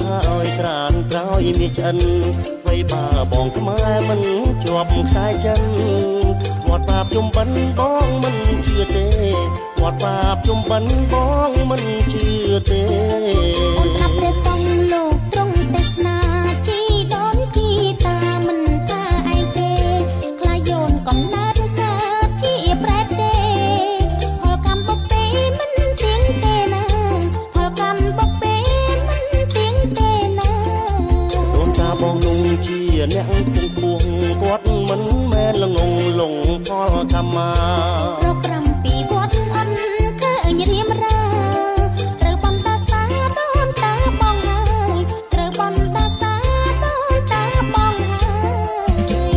ហើយ ត្រានក្រោយមាសឆ្អិន អ្វីបើបងខ្មែរមិនជាប់ខ្សែចិន វត្តបាបជុំបិណ្ឌបងមិនជឿទេ វត្តបាបជុំបិណ្ឌបងមិនជឿទេ។ អូនស្ដាប់ព្រះសង្ឃលោកទ្រង់ទេសនា ជីដូនជីតាមិនថាឯងទេ ខ្លាយូនកំណើតកើតជាប្រែតទេ ផលកម្មបុព្វេមិនទៀងទេណា ផលកម្មបុព្វេមិនទៀងទេណា។ ដូនតាបងនោះជាអ្នកគង់ពោះ គាត់មិនមែនល្ងងលងផលកម្មា រក7វត្តអត់ឃើញរៀមរា ត្រូវបណ្ដាសាដូនតាបងហើយ ត្រូវបណ្ដាសាដូនតាបងហើយ។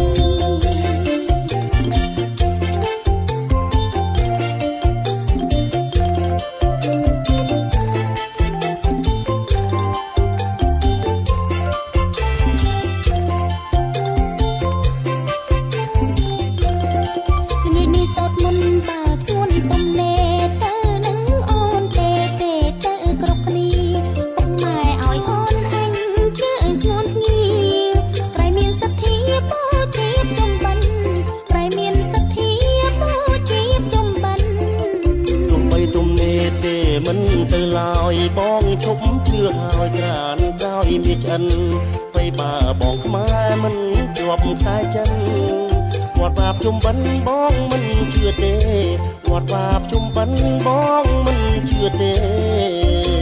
ល្ងាចនេះសូត្រមន្ត បើស្ងួនទំនេរទៅនឹងអូនទេទេទៅគ្រប់គ្នា ពុកម៉ែឲ្យអូនអញជឿស្ងួនគ្នា ក្រៃមានសទ្ធាបូជាចំបិន ក្រៃមានសទ្ធាបូជាចំបិន ទោះបីទំនេរទេមិនទៅឡើយ បងឈប់ជឿហើយ ក្រានក្រោយមាសឆ្អិន បីបើបងខ្មែរមិនជាប់ខ្សែចិន វត្តបាបជុំបិណ្ឌបងមិនជឿទេ វត្តបាបជុំបិណ្ឌបងមិនជឿទេ។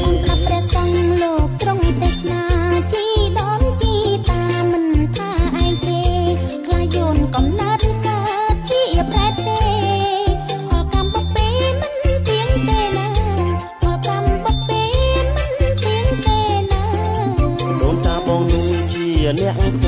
អូនស្ដាប់ព្រះសង្ឃលោកទ្រង់ទេសនា ជីដូនជីតាមិនថាឯងទេ ខ្លាយូនកំណើតកើតជាប្រែតទេ ផលកម្មបុព្វេមិនទៀងទេណា ផលកម្មបុព្វេមិនទៀងទេណា។ ដូនតាបងនោះជាអ្នក